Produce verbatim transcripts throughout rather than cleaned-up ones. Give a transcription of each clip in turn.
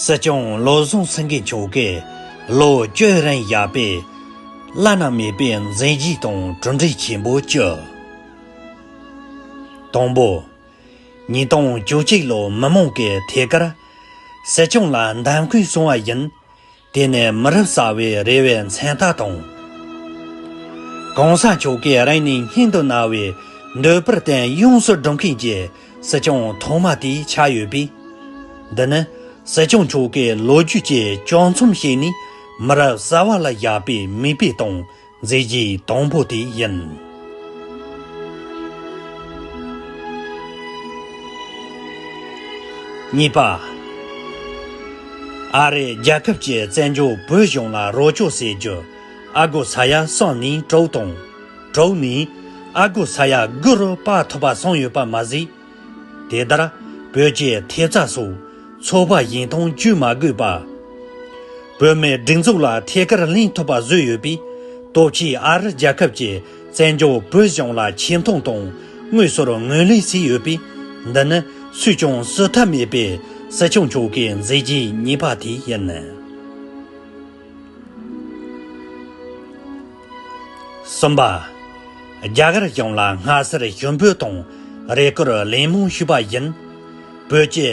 སྲིད་སྐྱོང་བློ་བཟང་སེང་གེ་མཆོག་གིས་ལོ་བཅུའི་རིང་བཞག་པའི་བླ་ན་མེད་པའི་མཛད་རྗེས་དང་གྲུབ་འབྲས་ཆེན་པོ་བཅུ། དང་པོ། ཉིས་སྟོང་བཅུ་གཅིག་ལོ་མི་མང་གིས་ཐད་ཀར་སྲིད་སྐྱོང་ལ་འདེམས་བསྐོས་སོང་བ་ཡིན། དེ་ནི་མི་རབས་གསར་བའི་རེ་བའི་མཚན་རྟགས་དང་། གོང་ས་མཆོག་གིས་རིང་ནས་སྙིང་དུ་གནང་བའི་འདོད་པར་བརྟེན་ཡོངས་སུ་སྒྲུབ་མཁན་གྱི་སྲིད་སྐྱོང་ཐོག་མ་དེ་ཆགས་ཡོད་པས། འདི་ནི་སྲིད་སྐྱོང་མཆོག་གི་ལོ་རྒྱུས་ཀྱི་བྱང་མཚམས་ཕྱེ་ནས་མི་རབས་གསར་བ་ལ་བཞག་པའི་མིག་དཔེ་དང་མཛད་རྗེས་དང་པོ་དེ་ཡིན། གཉིས་པ། ཨ་རིའི་རྒྱལ་ཁབ་ཀྱི་བཙན་བྱོལ་བོད་གཞུང་ལ་རོགས་སྐྱོར་ཟེར་རྒྱུ་ཨ་སྒོར་ས་ཡ་གསུམ་ནས་དྲུག་དང་། དྲུག་ནས་ཨ་སྒོར་ས་ཡ་དགུ་རུ་སྤར་ཐུབ་པ་སོང་ཡོད་པ་མ་ཟད། དེ་ལྟར་བོད་ཀྱི་ཐེབས་རྩ་སོགས་ཚོགས་པ་གཞན་དང་བརྒྱུད་མ་དགོས་པ། བོད་མིའི་སྒྲིག་འཛུགས་ལ་ཐད་ཀར་ལེན་ཐུབ་པ་བཟོས་ཡོད་པས། སྟོབས་ཆེའི་ཨ་རི་རྒྱལ་ཁབ་ཀྱིས་བཙན་བྱོལ་བོད་གཞུང་ལ་ཆེ་མཐོང་དང་དངོས་སུ་ངོས་ལེན་བྱས་ཡོད་པས། འདི་ནི་སུས་ཀྱང་བཟོད་ཐབས་མེད་པའི་སྲིད་སྐྱོང་མཆོག་གི་མཛད་རྗེས་གཉིས་པ་དེ་ཡིན། གསུམ་པ། རྒྱ་གར་གཞུང་ལ་སྔ་སེར་ཞུ་འབོད་དང་རེ་སྐུལ་གླེང་མོལ་ཞུས་པ་བཞིན། བོད་ཀྱི་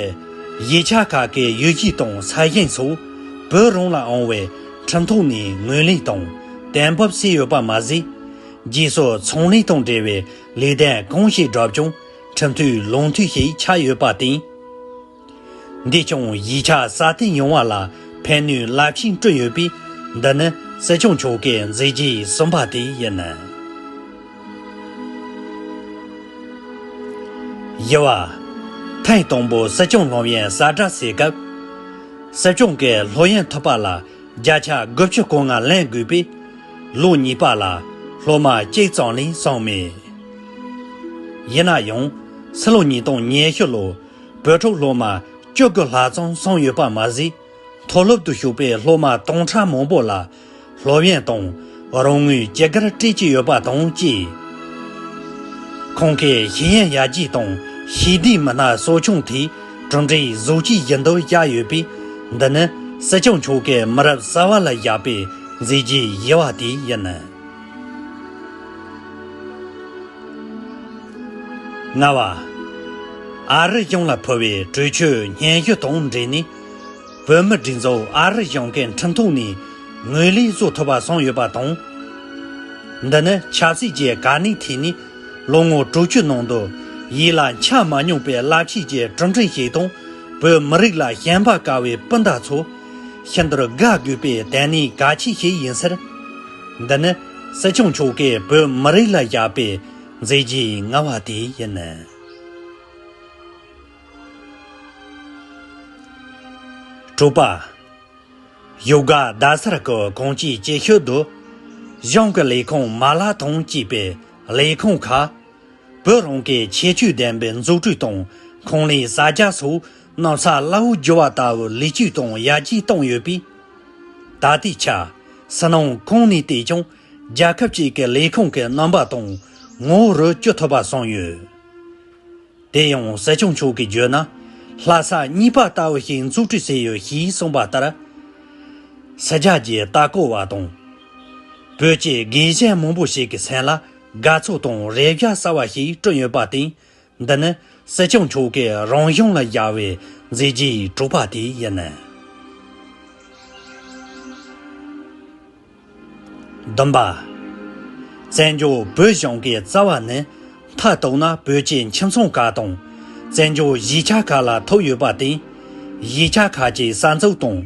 གཞིས་ཆགས་ཁག་གི་ཡུལ་གཞིས་དང་ས་ཞིང་སོགས་བོད་རང་ལ་འོང་བའི་ཁྲིམས་ཐོག་ནས་ངོས་ལེན་དང་གཏན་འབེབས་བྱས་ཡོད་པ་མ་ཟད། རྗེས་སུ་ཚོང་ལས་དང་འབྲེལ་བའི་ལས་དོན་གང་ཞིག་བསྒྲུབས་ཀྱང་ཁྲིམས་མཐུན་ལུགས་མཐུན་ཞིག་ཆགས་ཡོད་པར་བརྟེན། འདིས་ཀྱང་གཞིས་ཆགས་སྲ་བརྟན་ཡོང་བ་ལ་ཕན་ནུས་རླབས་ཆེན་བསྐྲུན་ཡོད་པས། འདི་ནི་སྲིད་སྐྱོང་མཆོག་གི་མཛད་རྗེས་གསུམ་པ་དེ་ཡིན། བཞི་བ། ཐེངས་དང་པོ་སྲིད་སྐྱོང་སློབ་ཡོན་གསལ་བསྒྲགས་བྱེད་སྐབས། སྲིད་སྐྱོང་གིས་སློབ་ཡོན་ཐོབ་པ་ལ་བརྒྱ་ཆ་དགུ་བཅུ་གོ་ལྔ་ལེན་དགོས་པས། ལོ་གཉིས་པ་ལ་སློབ་མ་གཅིག་ཙམ་ལས་བྱུང་མེད། ཡིན་ན་ཡང་ཕྱི་ལོ་ཉིས་སྟོང་ཉི་ཤུ་ལོར་བོད་ཕྲུག་སློབ་མ་བཅུ་དགུ་ལྷག་ཙམ་བྱུང་ཡོད་པ་མ་ཟད། མཐོ་སློབ་ཏུ་ཞུགས་པའི་སློབ་མ་སྟོང་ཕྲག་མང་པོ་ལ་སློབ་ཡོན་དང་རོགས་དངུལ་ཅི་དགར་སྤྲད་ཀྱི་ཡོད་པ་དང་བཅས། ཁོང་གིས་ཤེས་ཡོན་ཡར་རྒྱས་དང་ཤེས་ལྡན་མི་སྣ་གསོ་སྐྱོང་ཐད་གྲུབ་འབྲས་གཟི་བརྗིད་ཡིན་དུ་བཞག་ཡོད་པས། འདི་ནི་སྲིད་སྐྱོང་མཆོག་གིས་མི་རབས་གསར་བ་ལ་བཞག་པའི་མཛད་རྗེས་བཞི་བ་དེ་ཡིན། ལྔ་བ། ཨ་རི་གཞུང་ལ་ཕུལ་བའི་གྲོས་ཆོད་སྙན་ཞུ་དང་འབྲེལ་ནས། བོད་མིའི་སྒྲིག་འཛུགས་ཨ་རི་གཞུང་གི་ཁྲིམས་ཐོག་ནས་ངོས་ལེན་བཟོ་ཐུབ་པ་སོང་ཡོད་པ་དང་། འདི་ནི་ཆབ་སྲིད་ཀྱི་གལ་གནད་ཐད་ནས་ལོ་ངོ་དྲུག་ཅུ་ནང་དུ་ཡིད་ལ་འཆར་མ་མྱོང་པའི་རླབས་ཆེན་གྱི་གྲུབ་འབྲས་ཤིག་དང་། བོད་མི་རིགས་ལ་ཞེན་པ་དཀར་བའི་སྤུན་ཟླ་ཚོ་ཤིན་ཏུ་དགའ་དགོས་པའི་དོན་གནད་གལ་ཆེ་ཞིག་ཡིན་ཟེར། འདི་ནི་སྲིད་སྐྱོང་མཆོག་གིས་བོད་མི་རིགས་ལ་བཞག་པའི་མཛད་རྗེས་ལྔ་བ་དེ་ཡིན། དྲུག་པ། བཞུགས་སྒར་རྡ་སར་གྱི་གངས་སྐྱིད་ཀྱི་ཤུལ་དུ་གཞུང་གི་ལས་ཁུངས་མ་ལག་དང་བཅས་པའི་ལས་ཁུངས་ཁག་བོད་རང་གི་ཁྱད་ཆོས་ལྡན་པའི་འཛུགས་སྐྲུན་དང་ཁང་ལས་གསར་རྒྱག་སོགས་གནམ་ས་བླ་འོག་བསྒྱུར་བ་ལྟ་བུའི་ལས་བྱེད་དང་ཡར་རྒྱས་བཏང་ཡོད་པས། ད་ལྟའི་ཆར་ཕྱི་ནང་གང་ནས་བལྟས་ཀྱང་རྒྱལ་ཁབ་ཅིག་གི་ལས་ཁུངས་ཀྱི་རྣམ་པ་དང་ངོ་བོ་རུ་བསྐྱུར་ཐུབ་པ་བྱུང་ཡོད། དེ་ཡང་སྲིད་སྐྱོང་མཆོག་གིས་བརྗོད་ན། ལྷ་ས་གཉིས་པ་ལྟ་བུ་ཞིག་འཛུགས་སྐྲུན་བྱས་ཡོད་ཞེས་གསུངས་པ་ལྟར། ཕྱི་རྒྱལ་གྱི་ལྟ་སྐོར་བ་དང་། བོད་ཀྱི་དགེ་བཤེས་མང་པོ་ཞིག་གི་སེམས་ལ་དགའ་ཚོར་དང་རེ་བ་གསར་བ་ཞིག་བསྐྲུན་ཡོད་པར་བརྟེན། འདི་ནི་སྲིད་སྐྱོང་མཆོག་གིས་རང་གཞུང་ལ་བཞག་པའི་མཛད་རྗེས་དྲུག་པ་དེ་ཡིན། བདུན་པ། བཙན་བྱོལ་བོད་གཞུང་གི་རྩ་བ་ནི་མཐའ་གཏུགས་ན་བོད་ཀྱི་ཁྱིམ་ཚང་ཁག་དང་བཙན་བྱོལ་གཞིས་ཆགས་ཁག་ལ་ཐུག་ཡོད་པར་བརྟེན། གཞིས་ཆགས་ཁག་ཀྱི་གསར་འཛུགས་དང་།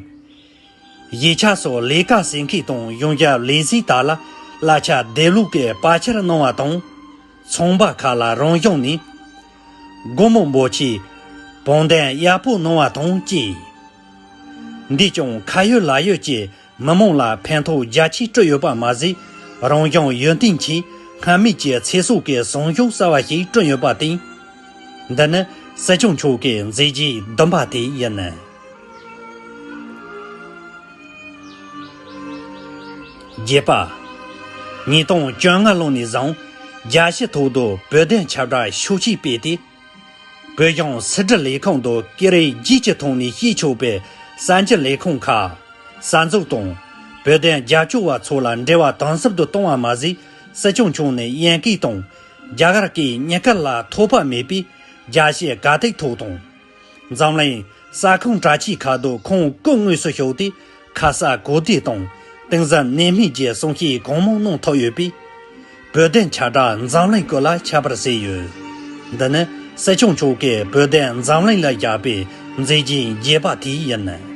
གཞིས་ཆགས་སུ་ལས་ཀ་བྱེད་མཁན་དང་ཡོངས་ཁྱབ་ལས་བྱེད་དག་ལ་གླ་ཆ་བདེ་ལུགས་ཀྱི་བར་ཆད་གནང་བ་དང་། ཚོང་པ་ཁག་ལ་རང་གཞུང་ནས་སྒོར་མོ་འབོར་ཆེའི་བང་བརྡུང་ཡག་པོ་གནང་བ་དང་བཅས། འདིས་ཀྱང་ཁ་ཡོད་ལག་ཡོད་ཀྱི་མི་མང་ལ་ཕན་ཐོགས་རྒྱ་ཆེ་བསྐྲུན་ཡོད་པ་མ་ཟད། རང་གཞུང་ཡུན་བརྟན་གྱི་སྔར་མེད་ཀྱི་ཚེ་སྲོག་གི་བྱང་ཕྱོགས་གསར་བ་ཞིག་བསྐྲུན་ཡོད་པར་བརྟེན། འདི་ནི་སྲིད་སྐྱོང་མཆོག་གི་མཛད་རྗེས་བདུན་པ་དེ་ཡིན། བརྒྱད་པ། ཉིས་སྟོང་བཅོ་ལྔ་ལོ་ནས་བཟུང་རྒྱལ་སྤྱིའི་ཐོག་ཏུ་བོད་དོན་ཁྱབ་བསྒྲགས་ཤུགས་ཆེ་སྤེལ་ཏེ། བོད་གཞུང་ཕྱི་དྲིལ་ལས་ཁུངས་དུ་ཀི་རེ་རྒྱུད་ཀྱི་ཐོག་ནས་བྱེད་ཆོག་པའི་ གསར་འགྱུར་ལས་ཁུངས་ཁག་གསར་འཛུགས་དང་། བོད་དོན་རྒྱབ་སྐྱོར་བ་ཚོ་ལ་འབྲེལ་བ་དམ་ཟབ་ཏུ་གཏོང་བ་མ་ཟད། སྲིད་སྐྱོང་མཆོག་ནས་དབྱིན་སྐད་དང་རྒྱ་གར་སྐད་གཉིས་ཀ་ལ་ཐོགས་པ་མེད་པའི་རྒྱ་ཆེའི་དགའ་སྟེགས་ཐོག་དང་། འཛམ་གླིང་གསར་ཁང་དྲ་རྒྱའི་ཁ་ཐུག་ཁོང་སྐུ་དངོས་སུ་ཞུགས་ཏེ། ཁ་གསལ་གོ་བདེ་དང་གཏིང་ཟབ་གནད་སྨིན་གྱི་གསུང་བཤད་གང་མང་གནང་ཐུབ་ཡོད་པས། བོད་དོན་ཁྱབ་བསྒྲགས་འཛམ་གླིང་ཀུན་ལ་ཁྱབ་པར་བྱས་ཡོད། འདི་ནི་སྲིད་སྐྱོང་མཆོག་གིས་བོད་དོན་འཛམ་གླིང་ལ་བསྐྱལ་བའི་མཛད་རྗེས་རྒྱས་པ་དེ་ཡིན།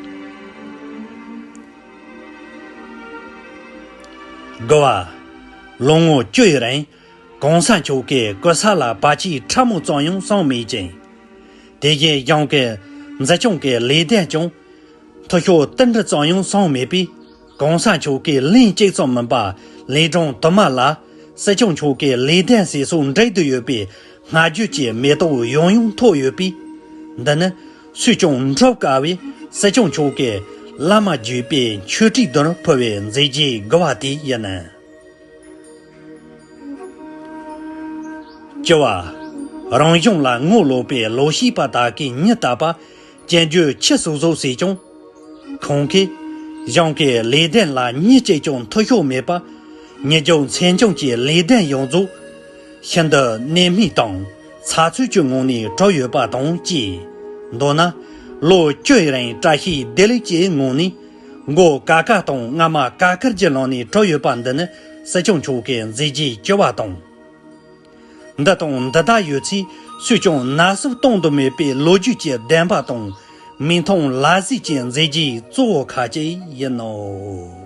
དགུ་བ། ལོ་ངོ་བཅུ་ཡི་རིང་གོང་ས་མཆོག་གིས་སྐུ་ཚབ་ལ་བར་ཆད་ཕྲ་མོ་ཙམ་ཡང་སོང་མེད་ཅིང་། དེ་བཞིན་གཞུང་གི་འཛིན་སྐྱོང་གི་ལས་དོན་ཀྱང་འཐུས་ཤོར་ཏིལ་འབྲུ་ཙམ་ཡང་སོང་མེད་པས། གོང་ས་མཆོག་གིས་ལན་གཅིག་ཙམ་མིན་པར་ལས་སྒྲུང་དུ་མ་ལ་སྲིད་སྐྱོང་མཆོག་གི་ལས་དོན་ཟེར་སོགས་འབྲེལ་དུ་ཡོད་པའི་བསྔགས་བརྗོད་ཀྱི་མེ་ཏོག་ཡང་ཡང་ཐོགས་ཡོད་པས། འདི་ནི་སུས་ཀྱང་འགྲུབ་དཀའ་བའི་སྲིད་སྐྱོང་མཆོག་གིས་བླ་མ་བརྒྱུད་པའི་མཆོད་ཁྲིའི་མདུན་ཕུལ་བའི་མཛད་རྗེས་དགུ་བ་དེ་ཡིན། བཅུ་བ། རང་གཞུང་ལ་ངོ་ལོག་པའི་ལོག་ཤེས་པ་དག་གིས་མྱི་བཏབ་པ་སྐྱོན་བརྗོད་ཆེ་སོ་སོ་བྱས་ཀྱང་། ཁོང་གིས་གཞུང་གི་ལས་དོན་ལ་མྱི་གཅིག་ཀྱང་འཐུས་ཤོར་མེད་པ། མྱི་རྒྱུ་འཚེ་མྱོང་གི་ལས་དོན་ཡོངས་རྫོགས་ཤིན་ཏུ་གནད་སྨིན་དང་ཚགས་ཚུད་ཀྱི་ངང་ནས་གྲུབ་ཡོད་པ་དང་བཅས། མདོར་ན། ལོ་བཅུ་ཡི་རིང་བཀྲ་ཤིས་བདེ་ལེགས་ཀྱི་ངང་ནས་མགོ་ཀ་ཁ་དང་རྔ་མ་ཀ་ཁར་གྱི་ལམ་ནས་གྲུབ་ཡོད་པ་འདི་ནི་སྲིད་སྐྱོང་མཆོག་གི་མཛད་རྗེས་བཅུ་བ་དང་། འདི་དང་འདི་ལྟར་ཡོད་ཚེ་སུས་ཀྱང་ནར་སོན་གཏོང་དུ་མེད་པའི་ལོ་རྒྱུས་ཀྱི་བདེན་པ་དང་མིག་མཐོང་ལག་ཟིན་གྱི་མཛད་རྗེས་གཙོ་བོ་ཁག་ཅིག་ཡིན་ནོ།